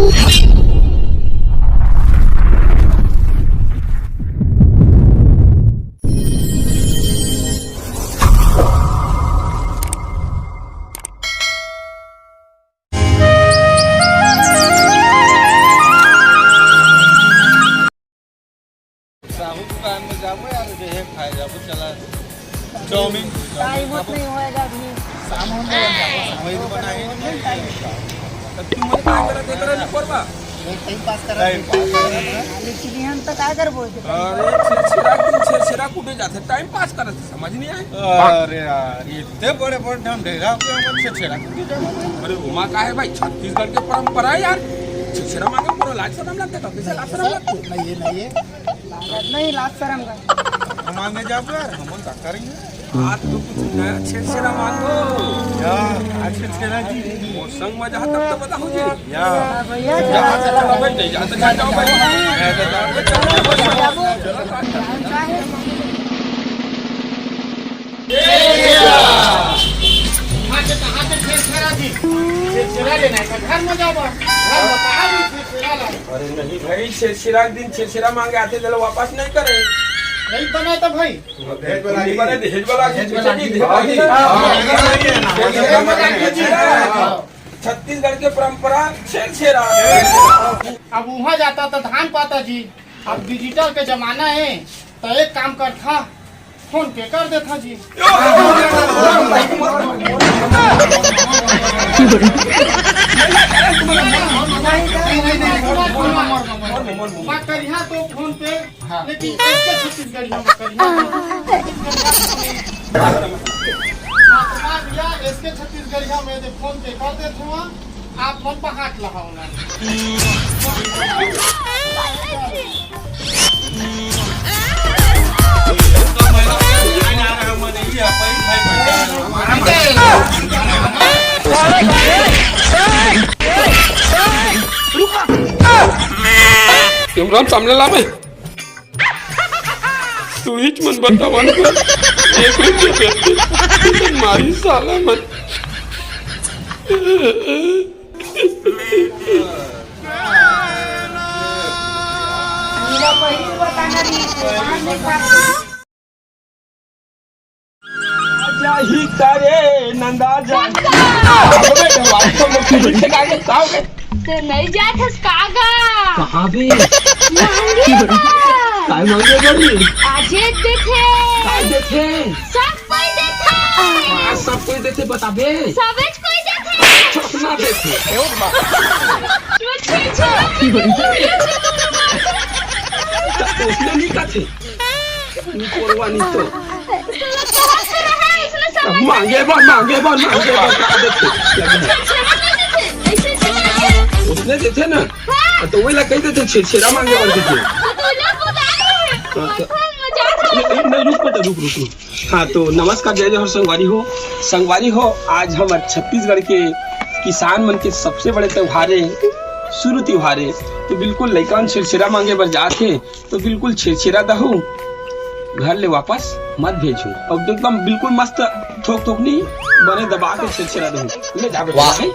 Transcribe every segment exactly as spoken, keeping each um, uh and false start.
साहू दुकान में जाबो यार, जे हे खाए जाबो, चला। चाउमीन, टाइम होत नहीं होएगा अभी। शाम होने वाला है। वही तो बनाए। तब तुम मुझे काम करा दे, करा नहीं करबा। टाइम पास करा। टाइम पास करा। लेकिन हम तो का करबो? अरे, छेरछेरा, छेरछेरा कूटे जाथे, टाइम पास करत हे, समझ नहीं आए। अरे यार, ये इतने बड़े बड़े ढंग ढेरा हो गए, हम छेरछेरा कूटे जाबो। अरे, ओमा का है भाई, छत्तीसगढ़ के परंपरा है यार। छेरछेरा मांगे, पूरा लाज शरम लगता है, तो कैसे लाज शरम लगता है? नहीं, ये नहीं है। नहीं, लाज शरम का। हम मांगे जाबो यार, हम का करेंगे? आज तो कुछ नया छेरछेरा मांगो। या, आज छेरछेरा जी। मौसम मजा तब तो पता हो जी। या। हाँ, भैया, जहाँ चला जाओ भाई, नहीं जाते, जाओ भाई। जाबो। कहाँ से, कहाँ से छेरछेरा जी? छेरछेरा लेना है, घर में जाओ, घर में कहाँ भी छेरछेरा लाओ। अरे नहीं भाई, छेरछेरा के दिन छेरछेरा मांगे आथे, चलो वापस नहीं करे। नहीं बना तो भाई। दहेज वाला नहीं बने, दहेज वाला, दहेज वाला। छेरछेरा। छत्तीसगढ़ के परंपरा छेरछेरा। अब वहाँ जाता तो धान पाता जी, अब डिजिटल के जमाना है, तो एक काम करथा, फोन पे कर देथा जी। बात करिहा तो फोन पे, लेकिन एस के छत्तीसगढ़िया में करिहा। हाँ, तो भैया, एस के छत्तीसगढ़िया में दे फोन पे कर देथों, आप मन पहाट लहाओ ना। तुम राम सामने ला बे। तू ही मन बतावन को। एक रुपया देते। मारी साला मन। मेरा बहिन बताना नहीं, आज नहीं खाते। जाही करे नंदा जा। काका! अबे, भाई, तो लोग पीछे से काहे, काहे? तो नहीं जात हस काका। कहाँ बे? मांगे का? काय मांगे बड़ी? आजे देथे। काय देथे? सब कोई देथे। हाँ, सब कोई देथे, बताबे। सबेच कोई देथे। चपना देथे। तो उसने नहीं कथे। कोरवा नहीं तो। मांगे बर, मांगे बर, मांगे बर, का देथे? उसने देथे ना, तो वही ला कही देथे, छेरछेरा मांगे बर देथे। नहीं, नहीं, रुक बेटा, रुक, रुक, रुक। हाँ, तो नमस्कार, जय जोहार संगवारी हो। संगवारी हो, आज हमर छत्तीसगढ़ के किसान मन के सबसे बड़े त्योहार हे, शुरू त्योहार हे। तो बिल्कुल लइका मन छेरछेरा मांगे बर जात हे, तो बिल्कुल छेरछेरा दहू, घर ले वापस मत भेजू। अब एकदम बिल्कुल मस्त थोक थोकनी बने दबा के छेरछेरा दहू। ले जा बेटा। वाह। भाई।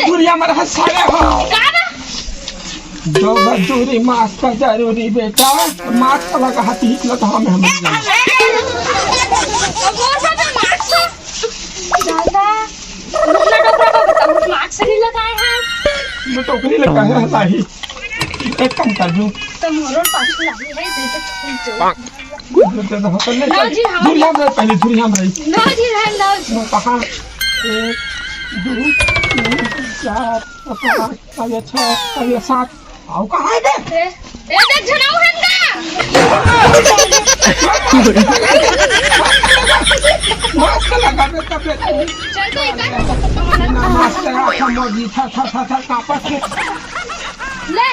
दूरिया में रह सारे हो। जो बस दूरी मास्क का जरूरी बेटा, मास्क लगा हाथी निकलो तो हम, हम दादा, अपना टोकरा को बताओ, मास्क नहीं लगाए हैं। वो टोकरी लगा है, नहीं। एक काम कर दूं। तो मोरो पाछू लागी है, दे दे, दे दे। ना जी, हाँ। दूरिया में रह, पहले दूरिया में रह। ना जी, हाँ, ना जी। वो कहाँ? एक, दो, तीन, चार, पाँच, अब ये छह, अब ये सात। आओ, कहाँ है बे? ए, ए, देख, झनाऊ है ना। मास्क लगा बे, तब बे। चल तो इधर। ना, मास्क लगा, हम लोग जी, था, था, था, था, कांपत है। ले।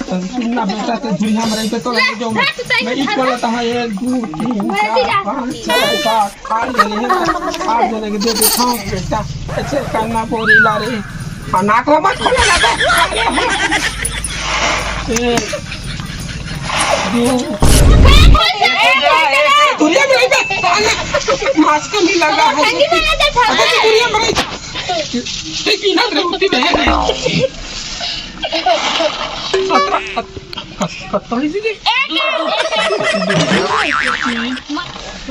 सुन ना बेटा, ते दुनिया में रहिते तो ले, लगे जो मैं, मैं इस बोला था, एक, दो, तीन, चार, पाँच, छह, सात, आठ जने हैं, आठ जने के दे दे, खाओ बेटा, ऐसे करना बोरी ला रहे। हाँ, नाक ला मत खोले ना बे। ए, दू। दुनिया में रही बे, साला, mask नहीं लगा है। ठंडी में रहता था। अबे, दुनिया में रही। ए, की ना रे, उठी बे। सत्रह, कत-, कत-, कत-,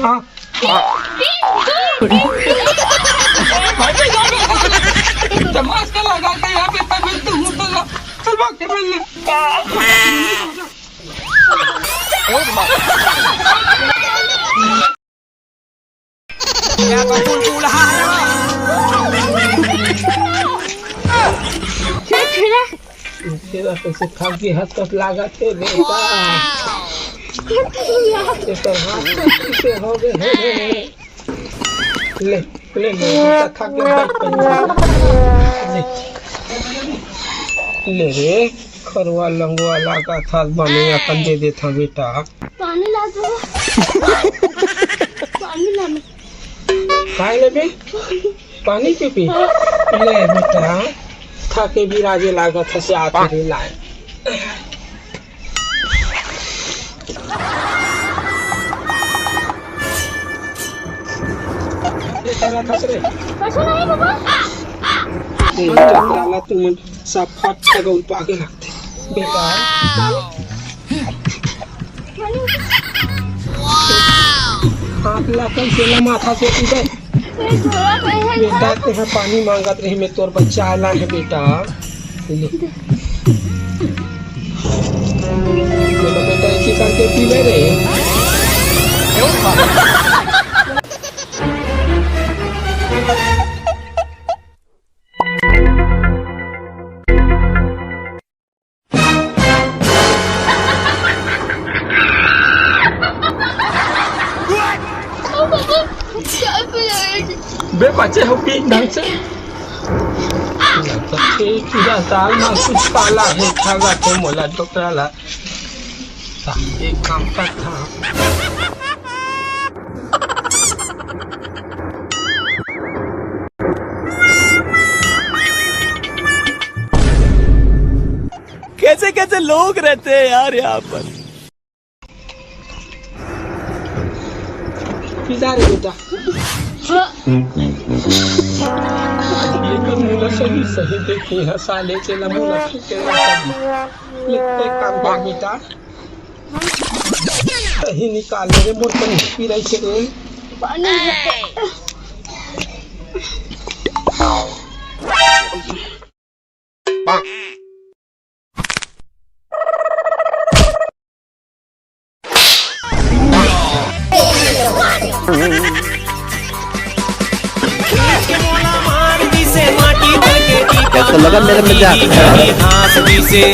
हाँ। तमाश का लगा के यहाँ पे तबीयत तो हूँ तो चल भाग के मिल ले। तेरा कैसे खा के हंस हंस लागत हे बेटा। तेरा हाथ कैसे हो गए हे? ले, ले, ले, बेटा खा के बैठ पर। ले, ले रे, खरवा लंगवा लागत हस, बने अकन दे देथा बेटा। पानी ला दो। पानी ला। काय लेबे? पानी पीबे? ले बेटा, थाके बिराजे लागत हस, आत रे लाए। ये साला खस रे। कइसे नहीं बाबा? ए, साला तुमन सब फट से गौर पाके लगथे। बेटा। आप ला कइसे ला माथा से पीबे? बेटा, तेहा पानी मांगत रही, मैं तोर बर चाय लाए हे बेटा। ले। ले बेटा, एक ही करके पी ले रे। बे बचे हो पी ढंग से। लगत हे कि दाल मा कुछ काला हे, खा गा थे मोला डॉक्टर ला। एक काम करता हूँ। कैसे कैसे लोग रहते हैं यार यहाँ पर। पी जा रे बेटा। ये तो मुला सही सही देखी है साले के ला मुला के ला सही। ले, एक काम कर बेटा। सही निकाल ले रे मोर कनी पी रही छे रे। कैसा लगा मेरा मजाक?